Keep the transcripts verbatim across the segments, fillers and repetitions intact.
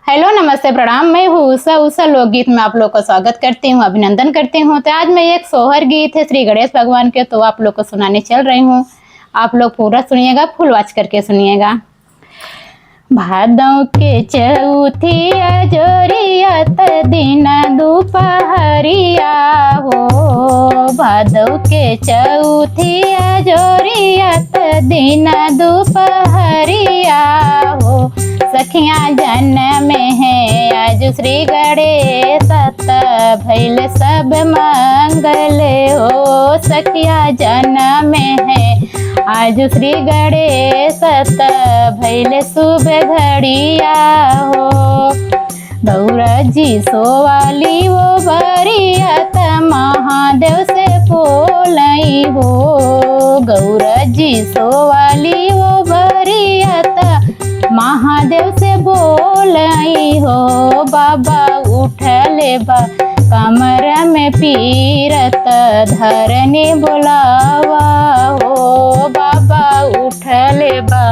हेलो, नमस्ते, प्रणाम। मैं हूँ उषा। उषा लोकगीत में आप लोग का स्वागत करती हूँ, अभिनंदन करती हूँ। तो आज मैं एक सोहर गीत है श्री गणेश भगवान के, तो आप लोग को सुनाने चल रही हूँ। आप लोग पूरा सुनिएगा, फुल वॉच करके सुनिएगा। भादों के चौथिया जोरिया त दिन दुपहरिया हो, भादों के चौथिया जोरिया त दिन दुपहरिया हो। सखिया जनम है आज श्री गणेश त भइल सब मंगल हो। सखिया जनम है आज श्री गणेश त भइल शुभ घड़िया हो। गौरा जी सोवाली वो बरिया त महादेव से बोलई हो। गौरा जी सोवाली वो बरिया त महादेव से बोलई हो। बाबा उठले बा कमर में पीरत धरनी बोलावा हो। बाबा उठले बा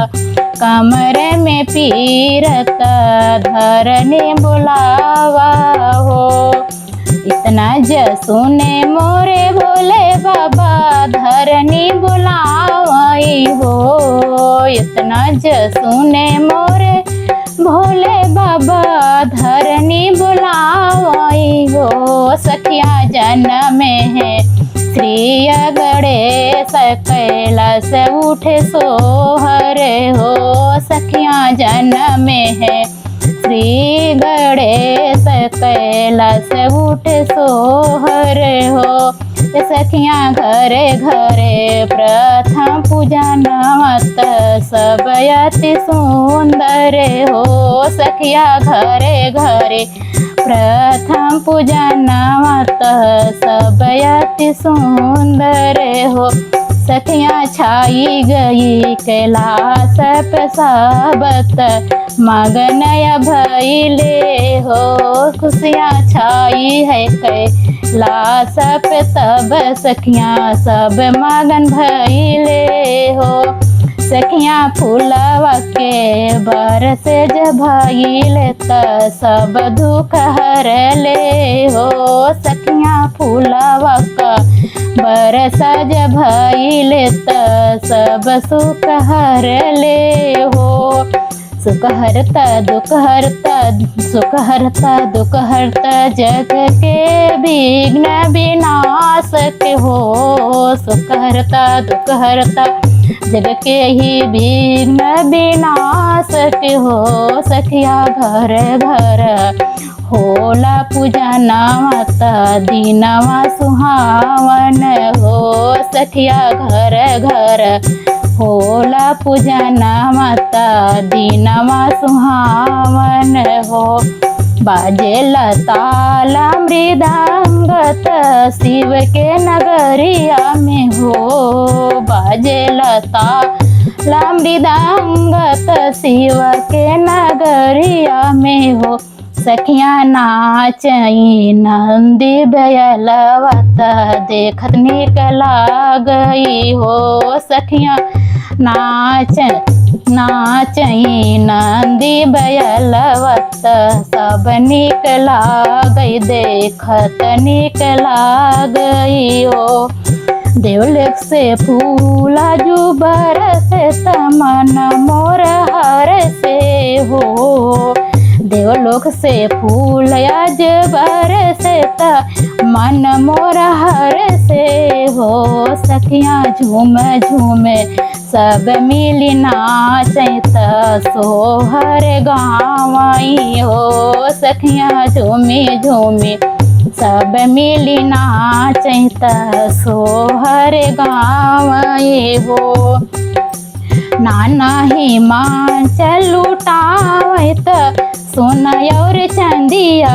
कमर में पीरत धरनी बोलावा हो। इतना ज सुने मोरे भोले बाबा धरनी बोलावई हो। इतना ज सुने मोरे भोले बाबा धरनी बोलावई हो। सखिया जनम है श्री गणेश कैलाश उठे सोहर हो। सखिया जनम है श्री गणेश कैलाश उठे सोहर हो। सखिया घरे घरे प्रथम पूजनवा त सब अति सुंदर हो। सखिया घरे घरे प्रथम पूजनवा त सब अति सुंदर हो। सखिया छाई गई कैलाश पे सबत मगन या भइले हो। खुशियाँ छाई है कैलाश पे तब सखियाँ सब मगन भइले हो। सखियाँ फूलवा के बरस जब भइल त सब दुख हरले हो। सखियाँ फूलवा का बरस जब भइल त सब सुख हरले हो। सुख हरता दुख हरता, सुख हरता दुख हरता, जग के विघ्न विनाशक हो। सुख हरता दुख हरता, जग के ही विघ्न विनाशक हो। सखिया घर घर होला पूजनवा त दिनवा सुहावन हो। सखिया घर घर होला पूजनवा त दिनवा सुहावन हो। बाजेला ताल मृदंग त शिव के नगरिया में हो। बाजेला ताल मृदंग त शिव के नगरिया में हो। सखिया नाचई नंदी बयलवा त देखत निक लागई हो। सखिया नाच, नाचई नंदी बयलवा त सब निक लागई, देखत निक लागई हो। देवलोक से फूल आजु बरसे त मन मोर हरसे हो। देवलोक से फूल आज बरसे त मन मोर हरसे हो। सखियाँ झूम झूम सब मिली नाचई त सोहर गावई हो। सखियाँ झूमी झूमी सब मिली नाचई त सोहर गावई हो। नाना हिमांचल लुटावई त सोना और चंदिया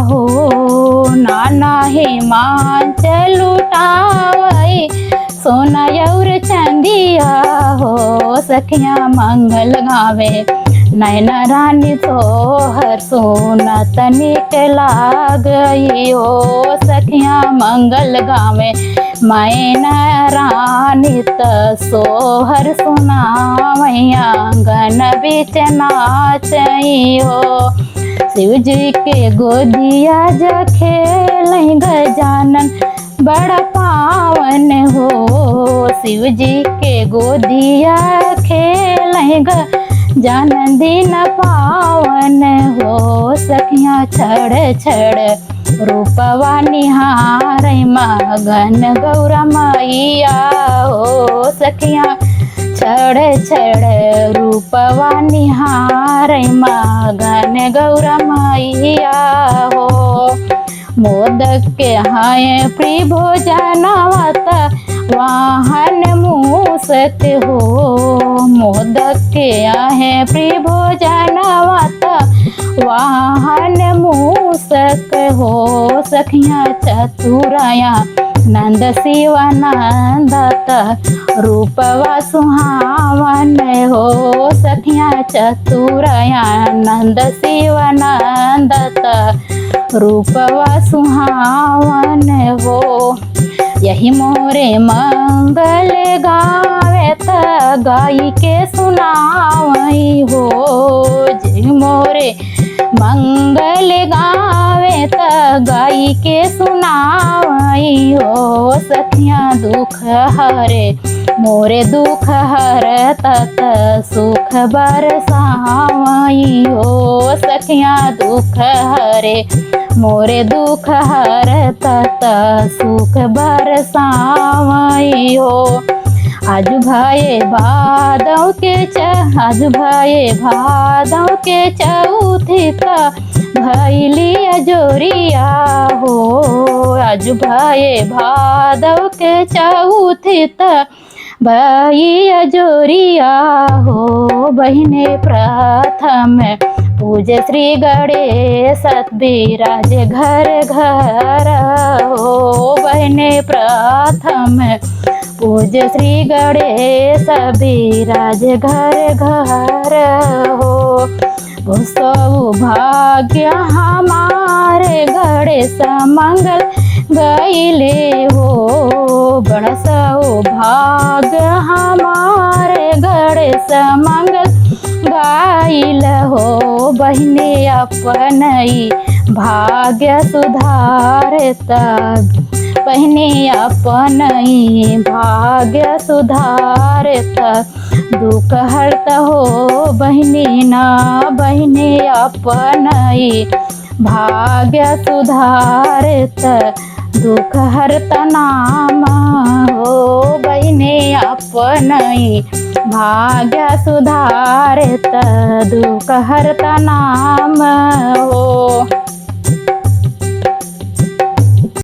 हो। नाना हिमांचल लुटावई सोना और चंदिया हो। सखियाँ मंगल गावे नैना रानी सोहर सुनत निक लागई हो। सखियाँ मंगल गावे मैना रानी त सोहर सुनावई आंगन बीच नाचई हो। शिव जी के गोदिया ज खेलैं गजानन बड़ा पावन हो। शिव जी के गोदिया खेलैं गजानन दिन पावन हो। सखिया छड़ छड़ रूपवा निहारै मगन गौरा मैया हो। सखिया छड़ छड़ रूपवा निहारै मगन गौरा मैया हो। मोदक के हैं प्रिय भोजनवा त वाहन मूसक हो। मोदक के हैं प्रिय भोजनवा त वाहन मूसक हो। सखिया चतुरया नंद शिव नंदत रूपवा सुहावन हो। सखिया चतुरया नंद शिव नंदत रूपवा सुहावन हो। यही मोरे मंगल गावे त गाई के सुनावई हो। यही मोरे मंगल गावे त गाई के सुनावई हो। सखिया दुख हरे मोरे दुख हरत सुख बरसावई हो। सखिया दुख हरे मोरे दुख हरत सुख बरसावई हो। आजु भए भादव के च-, आजु भए भादव के चौथी त भइली अजोरिया हो। आजु भए भादव के चौथी त भई अजोरिया हो। बहिने प्रथम पूजे श्री गणेश विराजे घर घर हो। बहिने प्रथम पूजे श्री गणेश विराजे घर घर हो। बड़ा सौभाग्य हमारे गणेश मंगल गइले हो। बड़ा सौभाग्य हमारे गणेश मंगल गइल हो। बहिने अपन ई भाग्य सुधारत, बहिने अपन ई भाग्य सुधारत दुख हरत हो। बहिने ना बहिने अपन ई भाग्य सुधारत दुख हरत नाम हो। बहिने अपन ई भाग्य सुधारत दुख हरत नाम